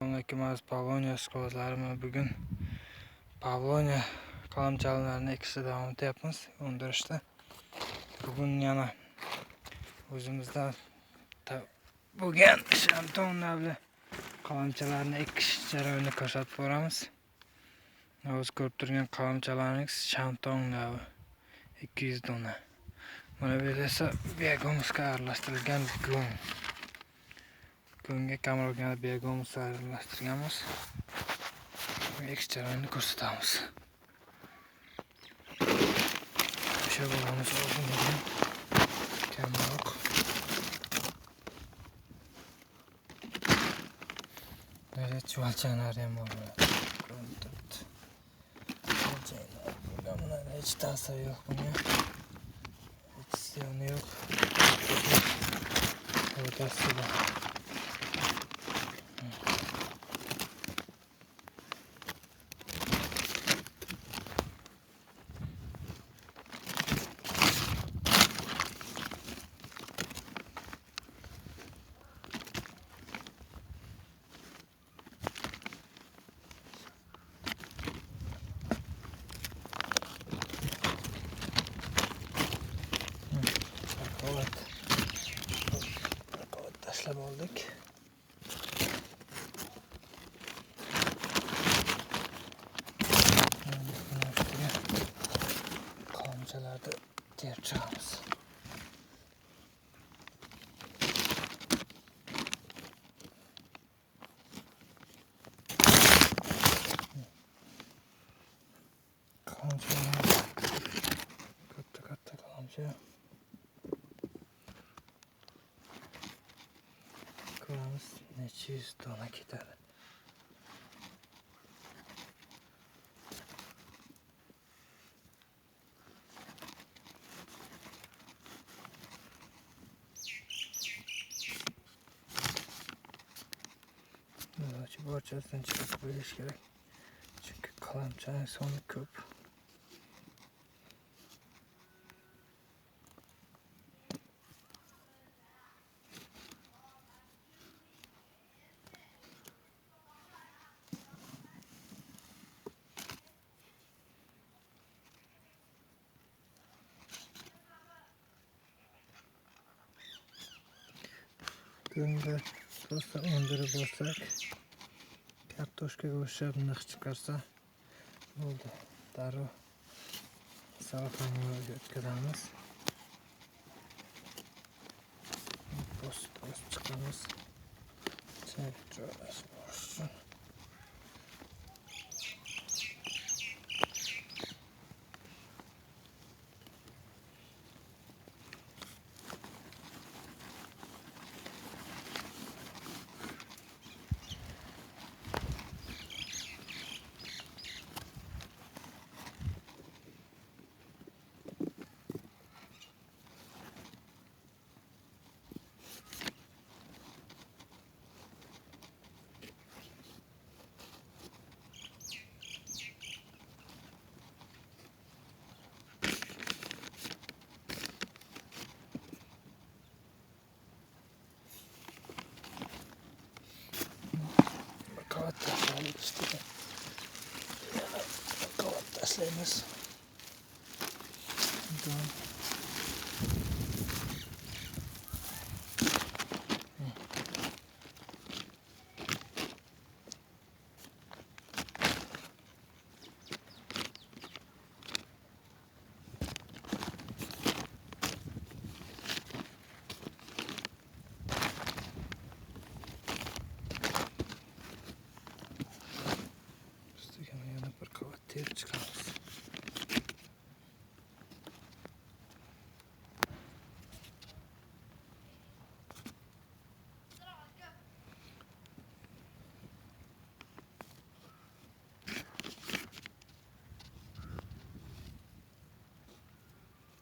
Assalomu aziz Pavlonia ishqibozlari. Bugun Pavlonia qalamchalarini ekishda davom etyapmiz undirishda. Bugun yana o'zimizda bo'lgan shamton navli qalamchalarni ekish jarayonini ko'rsatib boramiz. Hozir ko'rib turgan qalamchalarimiz shamton navi 200 dona. Mana bu yerda esa biogumusga aralashtirilgan go'ng. Go'ngga kamroq biogumus aralashtirganmiz. Ekish jarayonini ko'rsatamiz. O'sha bo'lamiz oldingidan kamroq. Böyle chuvalchanlar ham bor. Ko'rinib turibdi. Bular hech ta'siri yo'q bunga. Hech ziyoni yo'q. Foydasi bor. Tashlab oldik. Buni qalamchalarni terib chiqamiz. Qalamchalar katta-katta qalamcha. Ko'ramiz necha yuz dona ketadi. Iloji boricha chiqib qo'yish kerak. Chunki qalamchaning soni ko'p. Go'ngda rosa undirib olsak, kartoshkaga o'xshab nix chiqarsa bo'ldi. Darrov salqinga o'tkazamiz. Bosib chiqamiz. Joylashib borish uchun. Qavat tashlaymiz. Terib chiqamiz.